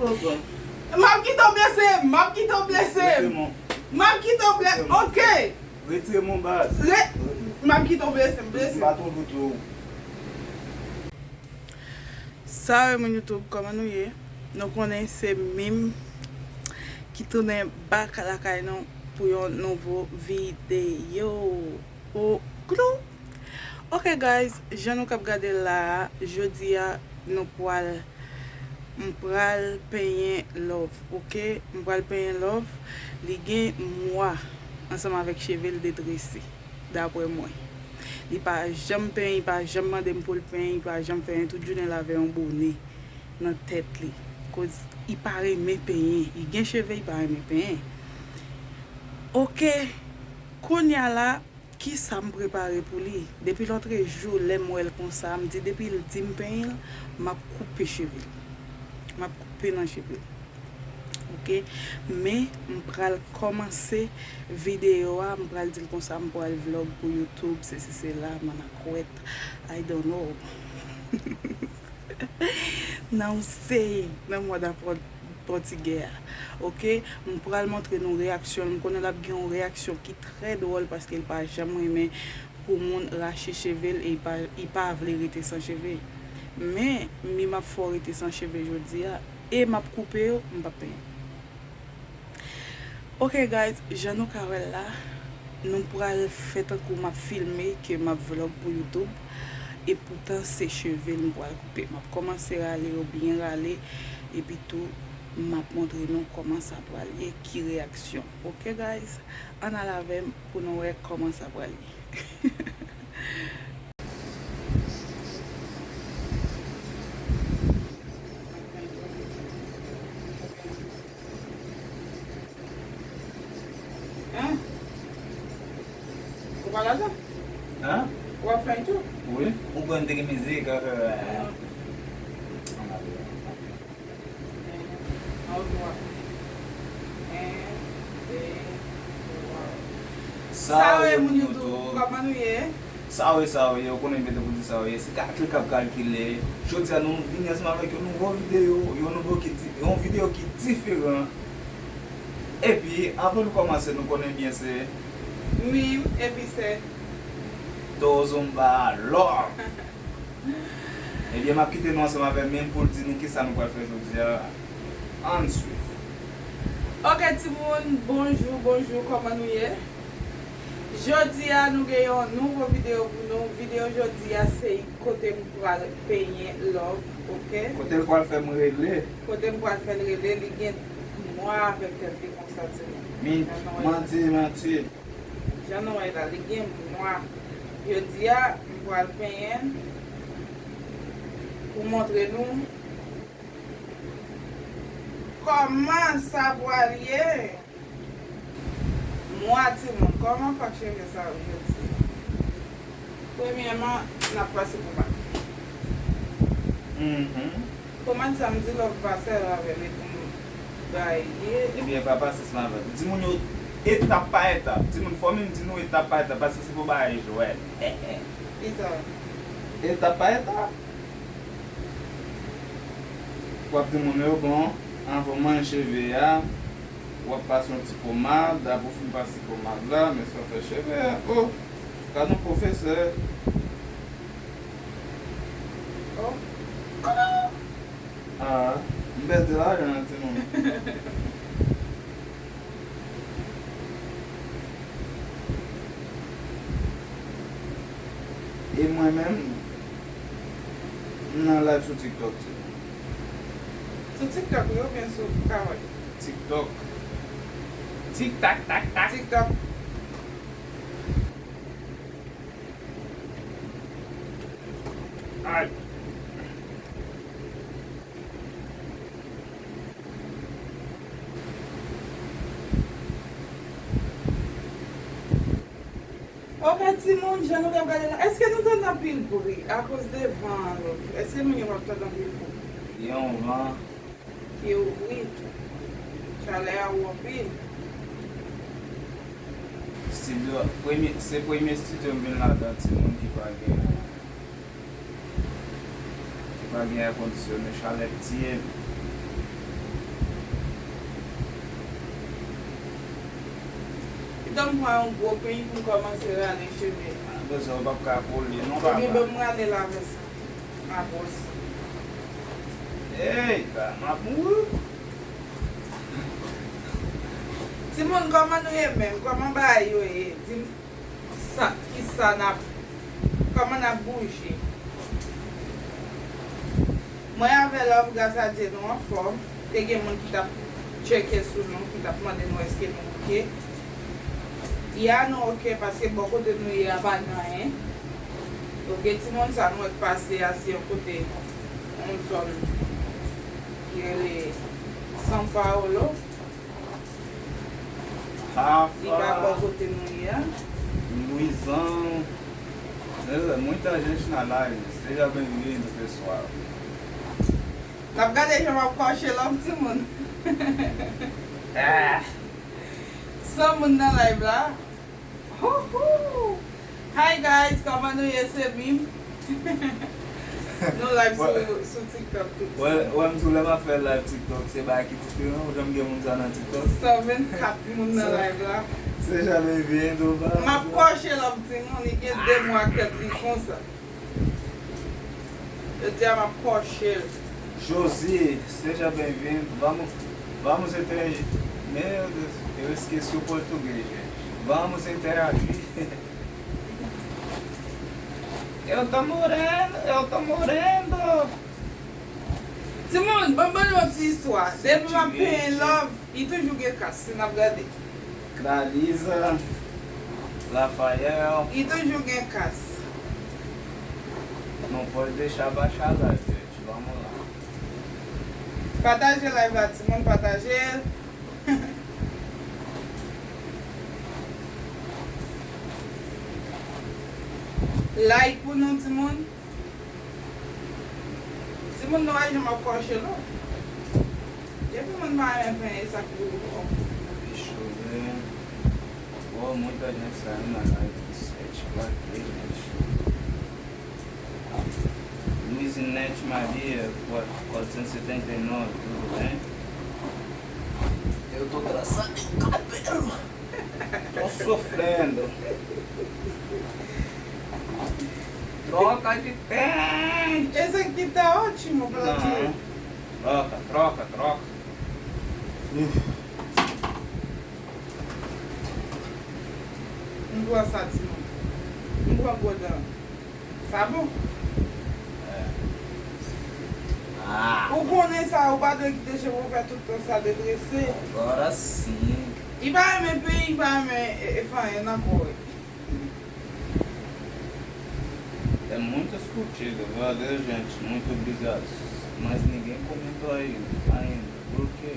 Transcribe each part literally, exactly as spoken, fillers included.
M ap kite w blese m, m ap kite w blese m. M ap kite w blese m, ok. Retire m, baz. Re-, m ap kite w blese m, blese m. M pa twonpe w tou. Salut moun YouTube, kòman nou ye? Nou konnen se Mim ki tounen back lakay nou pou yon nouvo videyo. O, klou! Ok guys, jan nou k ap gade la a, jodi a nou pral, m pral penyen Love, ok? M pral penyen Love, li gen mwa ansanm avèk cheve l detrese, daprè mwen. Li pa janm penyen, li pa janm mande m pou l penyen, li pa janm fè anyen, tout jounen l avè yon bone nan tèt li. Koz li pa renmen penyen, li gen cheve, li pa renmen penyen. Ok, kounye a la, kisa m prepare pou li? Depi lòtrejou, lè m wè l konsa, m di depi l di m penyen l, m ap koupe cheve l. M ap koupe nan cheve l. Ok? Men, m pral kòmanse videyo a, m pral di l konsa, m pral vlog pou YouTube, sesi sela, manakwèt, I don't know. Nan w seye, nan mwa da pòtigè a. Ok? M pral montre nou reyaksyon l. M konnen l ap gen yon reyaksyon ki trè dwòl paske l pa janm renmen pou moun rache cheve l e li pa, li pa vle rete san cheve. Men, Mim ap fè w rete san cheve jodi a e m ap koupe yo, m p ap penyen. Ok guys, jan nou ka wè l la, nou pral fè tankou m ap filme ke m ap vlog pou YouTube. Epoutan se cheve l m pral koupe. M ap kòmanse rale yo byen rale. Epi tou, m ap montre nou kòman sa pral ye, ki reyaksyon. Ok guys, ann al avè m pou nou wè kòman sa pral ye. Hein? Ou pa ladan? Hein? Ou ap fè tou? Wi. Ou konn te gen mizik, euh, Sawe moun YouTube, kòman nou ye? Sawe, sawe, ou konnen m te pou di sawe. Se kalkil k ap kalkile. Jodi a nou vini ansanm avèk yon nouvo videyo, yon nouvo ki di, yon videyo ki diferan. Epi, anvan nou kòmanse, nou konnen byen se Mim, epi se Tozomba Love. Ebyen, m ap kite nou ansanm avè Mim pou l di nou kisa nou pral fè jodi a. Ann swiv. Ok, timoun, bonjou, bonjou, kòman nou ye? Jodi a, nou gen yon nouvo videyo pou nou. Videyo jodi a, se kote m pral penyen Love, ok? Kote l pral fè m rele. Kote m pral fè l rele, li gen mwa avèk tèt li konsa, timoun. Manti, manti. Jan nou wè la, li gen mwa. Jodi a, m pral penyen l pou montre nou kòman sa pral ye. Mwa timoun, kòman fè cheve sa yo jodi a? Premyèman, n ap pase pomad. Mhm. Pomad sa m di Love pase avè m epi m bay li. Ebyen, pa pase san avè m. Di moun yo etap pa etap. Di moun, fò m di nou etap pa etap, paske se pou bagay jwèt. Pita. Etap pa etap. W ap di moun yo, bon, anvan w manje cheve a, w ap pase yon ti pomad, apre w fin pase pomad la, men sa fè cheve a. Oh, gad yon pwofesè. Oh. Ah, m pèdi lajan nan timoun. E mwen menm, m nan live sou TikTok tou. Sou TikTok wi oubyen sou Kawoy? TikTok. Tik tak tak tak. TikTok. Ay. Ok, timoun, jan nou t ap gade la, èske nou tande anpil bri akoz de van an? Èske moun yo p ap tande anpil bri? Gen yon van. Pye ouvri. Chalè a wo anpil. Estidyo, premye, se premye estidyo m vin ladan, timoun, ki pa gen, ki pa gen èkondisyonnen, chalè tiye m. Tan m pran yon gwo peny pou m kòmanse rale cheve. Bezwen, ou p ap ka kole, non, papa. Ebyen, ban m rale l avè sa. M a bwòs. Ey, ka, m ap mouri. Timoun, kòman nou ye menm? Kòman bagay yo ye? Di m sa, kisa n ap, kòman n ap bouje? Mwen avè Love, gras a Dye, nou anfòm. Te gen moun ki t ap tcheke sou nou, ki t ap mande nou èske nou oke. Ya, nou oke, paske bò kote nou ye a pa gen anyen. Oke, timoun, sa nou wè k pase a, se yon kote, yon zòn ki rele São Paulo. Li pa bò kote nou ye a. Luizão. Muita gente na live. Seja bem-vindo, pessoal. N ap gade jan m ap kòche Love, timoun. Ah. San moun nan live la. Houhou! Hi guys, kòman nou ye? Se Mim. Nou live sou, sou TikTok tout. Wè, wè, m tou lè m ap fè live TikTok, se bagay ki diferan, ou janm gen moun sa nan TikTok? San vennkat moun nan live la. Seja bem-vindo, vamos. M ap kòche Love, timoun, li gen de mwa kèt li konsa. Jodi a m ap kòche l. Josie, seja bem-vindo. Vamos, vamos interagir. Meu Deus, eu esqueci o português, gente. Vamos interagir. Eu tô morrendo, eu tô morrendo. Timoun, ban m ba nou yon ti istwa. Depi m ap penyen Love, li toujou gen kas, si n ap gade. Clarisa, Rafael. Li toujou gen kas. Não pode deixar baixar a live, gente. Vamos lá. Pataje live la, timoun, pataje l. Like pou nou, timoun. Timoun, nou wè jan m ap kòche, non? Depi moun pa renmen penyen, sa k pou ou? Bicho, man. Pô, muita gente saindo na live de sete, pra quê, gente? Luizinete Maria, quatrocentos e setenta e nove, tudo bem? Eu tô traçando o cabelo. Tô sofrendo. Troca de pente. Esse aqui tá ótimo pra ti. Não. Troca, troca, troca. Ih. M pran sa, timoun. M pran gwo dan. Sa bon? Ah. Ou konnen sa, ou pa dwe kite cheve w fè tout tan sa detrese. Agora sim. Li pa renmen penyen, li pa renmen, e, e, fè anyen nan kò l. É muito curtido, valeu, gente, muito obrigado. Mas ninguém comentou aí ainda, por quê?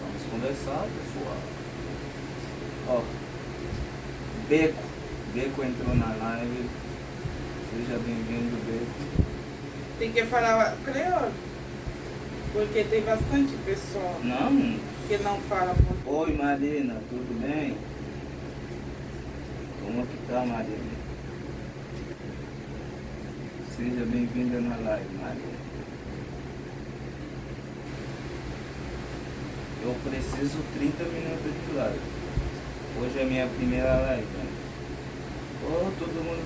Vamos conversar, pessoal. Ó, Beco, Beco entrou na live. Seja bem-vindo, Beco. Tem que falar creole, porque tem bastante pessoa que não fala português. Oi, Marina, tudo bem? Como que tá, Marina? Seja bem-vinda na live, Marina. Eu preciso trinta minutos de live. Hoje é minha primeira live, né? Oh, todo mundo,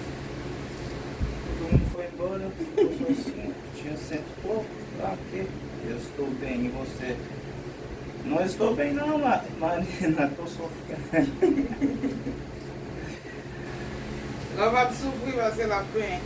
todo mundo foi embora, ficou só assim. Tinha cento e pouco. Pra quê? Eu estou bem, e você? Não estou bem não, Ma-, Marina, tô sofrendo. Love ap soufri paske l ap penyen.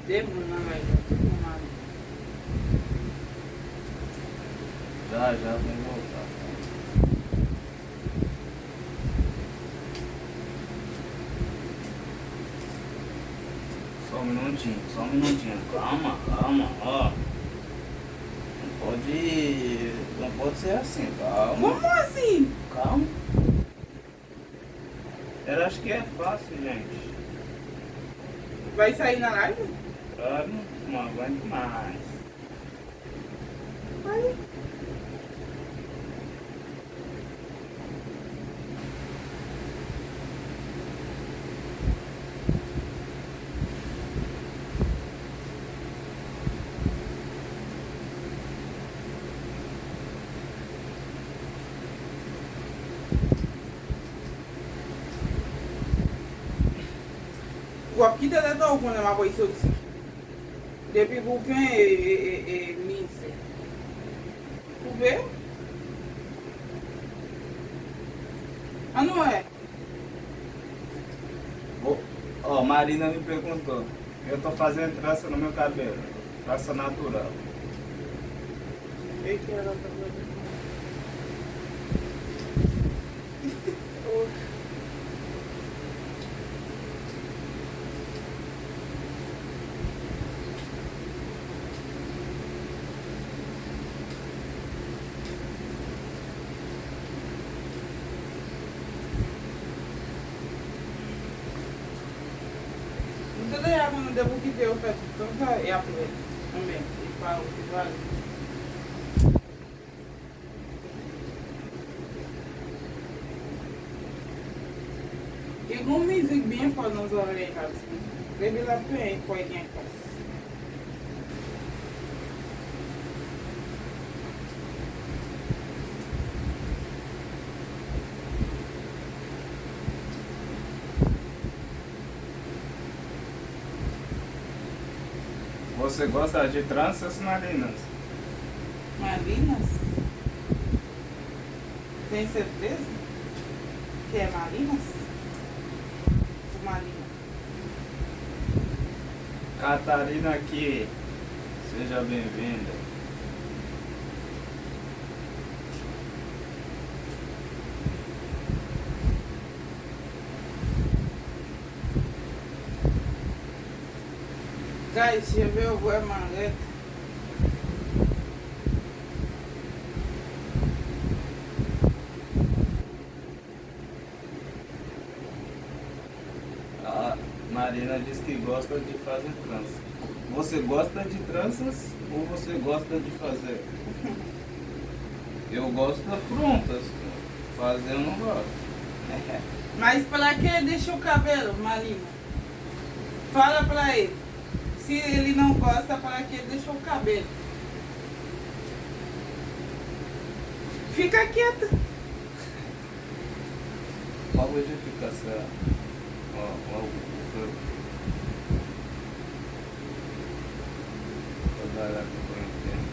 De moun nan live la, tout moun ale. Jaja konn konsa. Só um minutinho, só um minutinho. Calma, calma, ó. Não pode, não pode ser assim, calma. Como assim? Calma. Era, acho que é fácil, gente. Vai sair na live? Ah, não, não aguento mais. Vai. W ap kite lè sa, ou konnen m ap soti. Depi bouken e, e, e, e mizè. Koupe. Ann wè. Ô, ô, Marina me perguntou: "Eu tô fazendo trança no meu cabelo. Trança natural." E ke ela tá fazendo? M tande y ap mande pou kite yo fè tout konsa, y ap rèd. Anben, e pa ou ki pral. Li gon mizik byen fò nan zòrèy la, timoun. Depi l ap penyen, fò l gen klas. Você gosta de tranças, Malinas? Malinas? Tem certeza que é Malinas? O Malina. Catarina aqui. Seja bem-vinda. Guys, cheve yo vrèman rèd. Ah, Marina diz que gosta de fazer trança. Você gosta de tranças ou você gosta de fazer? Eu gosto prontas, fazer eu não gosto. Mas pra que deixa o cabelo, Marina? Fala pra ele. Se ele não gosta, pra que deixa o cabelo? Fica quieta. Pode ficar, ó, ó, ó, trabalhar com quarentena.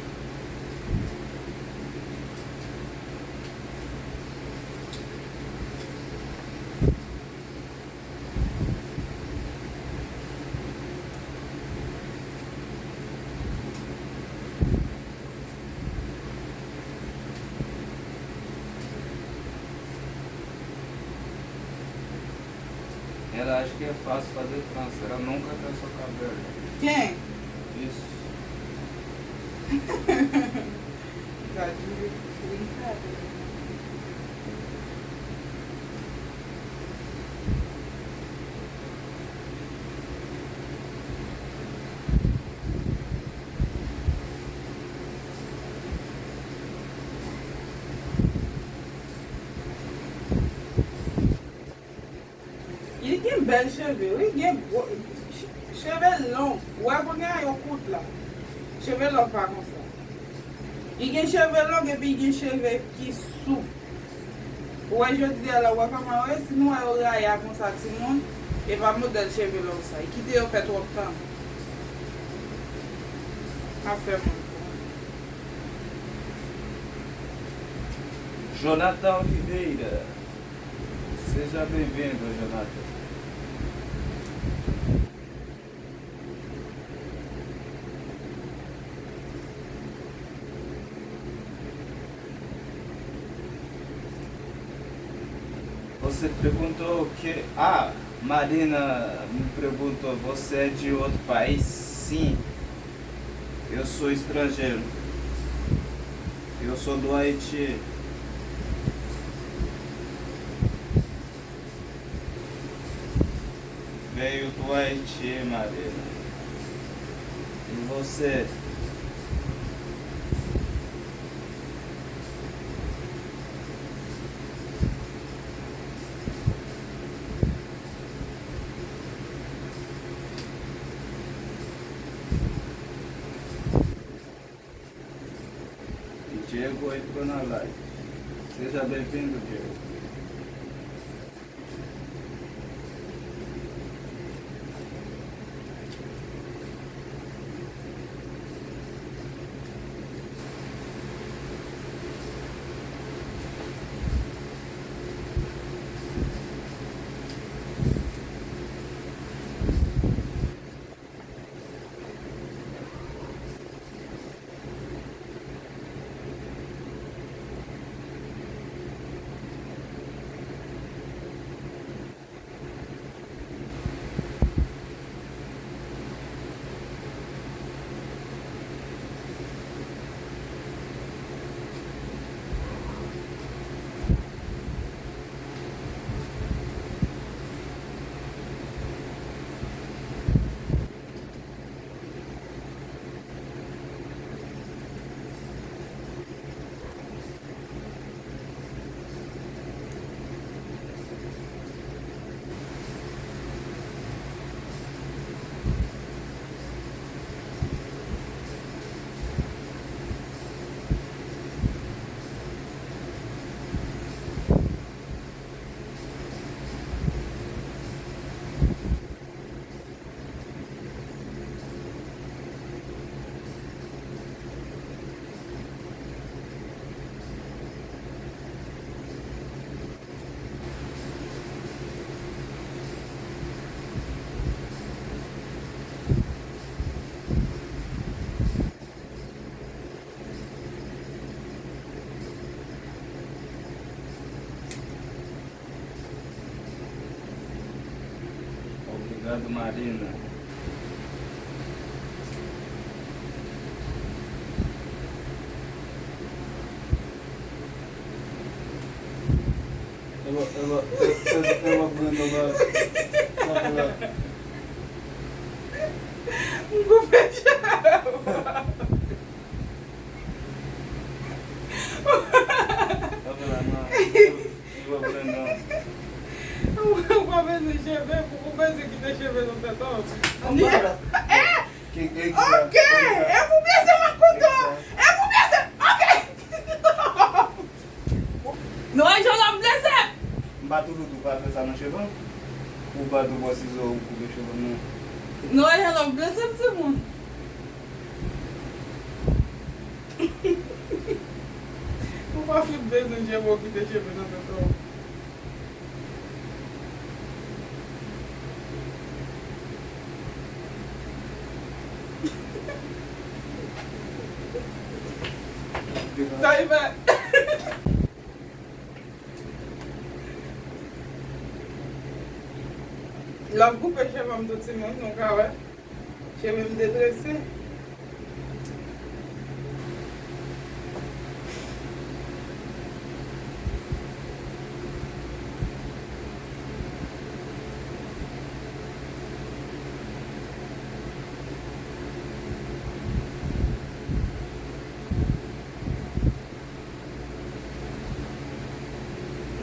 Ela acha que é fácil fazer trança. Ela nunca trançou cabelo. Quem? Isso. Tá de brincadeira. Li gen bèl cheve, wi, gen gwo, ch-, cheve long. Ou wè kounye a yo kout la. Cheve long pa konsa. Li gen cheve long epi li gen cheve ki soup. Ou wè jodi a la, ou wè kòman yo ye, si nou wè yo rayi a konsa timoun, e pa modèl cheve long sa. Li kite yo fè twòp tan. Afè moun. Jonathan Oliveira. Seja bem-vindo, Jonathan. Você perguntou o quê? Ah, Marina me perguntou, você é de outro país? Sim. Eu sou estrangeiro. Eu sou do Haiti. Hey, you try che madena. E você? Diego entrou na live. Seja bem-vindo, Diego. Obrigado, Marina. Eu vou, eu vou, eu, eu, eu vou aprender uma coisa. Mwen gon fè chè. Ou pa bezwen cheve, ou pa bezwen kite cheve nan tèt ou. Ann di, eh! Oke, e pou blese m ak kouto. E pou blese m, oke. Noël Jean Love blese m. M pa toujou di w pa fè sa nan cheve w? Ou pa di w pran sizo ou koupe cheve m nan? Noël Jean Love blese m, timoun. Ou pa fout bezwen cheve w kite cheve nan tèt ou. Sa li fè? Love koupe cheve m tou, timoun, nou ka wè. Cheve m detrese.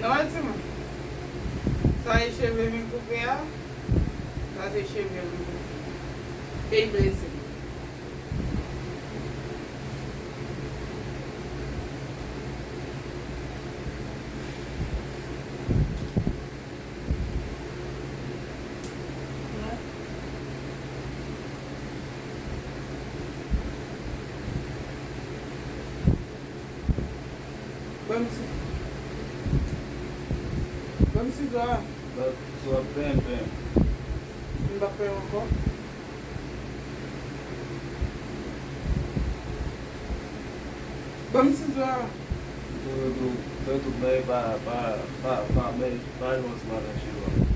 Non, timoun. Sa e cheve m koupe a. Sa se cheve m. E blese m. Ban m si-, ban m sizo a. Sizo a pen, pen. M pa pen ankò. Ban m sizo a. Fè tout bagay pa, pa, pa, pa, pa, pa jwè ansanm avèk cheve a.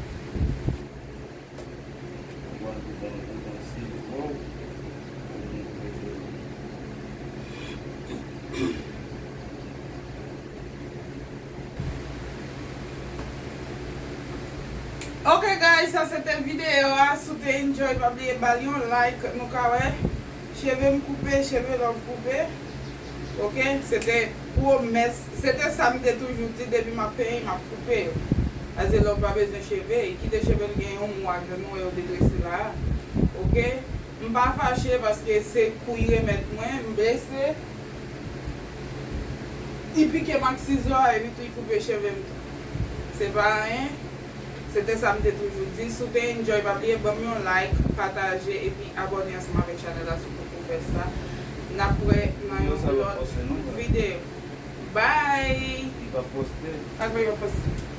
Ok, Guys, sa se te videyo a. Si w te enjoy, pa bliye ba l yon like. Nou ka wè cheve m koupe, cheve Love koupe. Ok, se te pwomès, se te sa m te toujou di depi m ap penyen, m ap koupe yo. Paske Love pa bezwen cheve, li kite cheve l gen yon mwa, jan nou wè yo detrese la a. Ok, m pa fache paske se kou li remèt mwen, m blese. Li pike m ak sizo a epi tou li koupe cheve m tou. Se pa anyen. Se te sa m te toujou di. Si w te enjoy, pa bliye ban m yon like, pataje epi abòne ansanm avèk chanèl la si w poko fè sa. N ap wè nan yon lòt videyo. Bye! Li pa poste. Pa gen yon poste.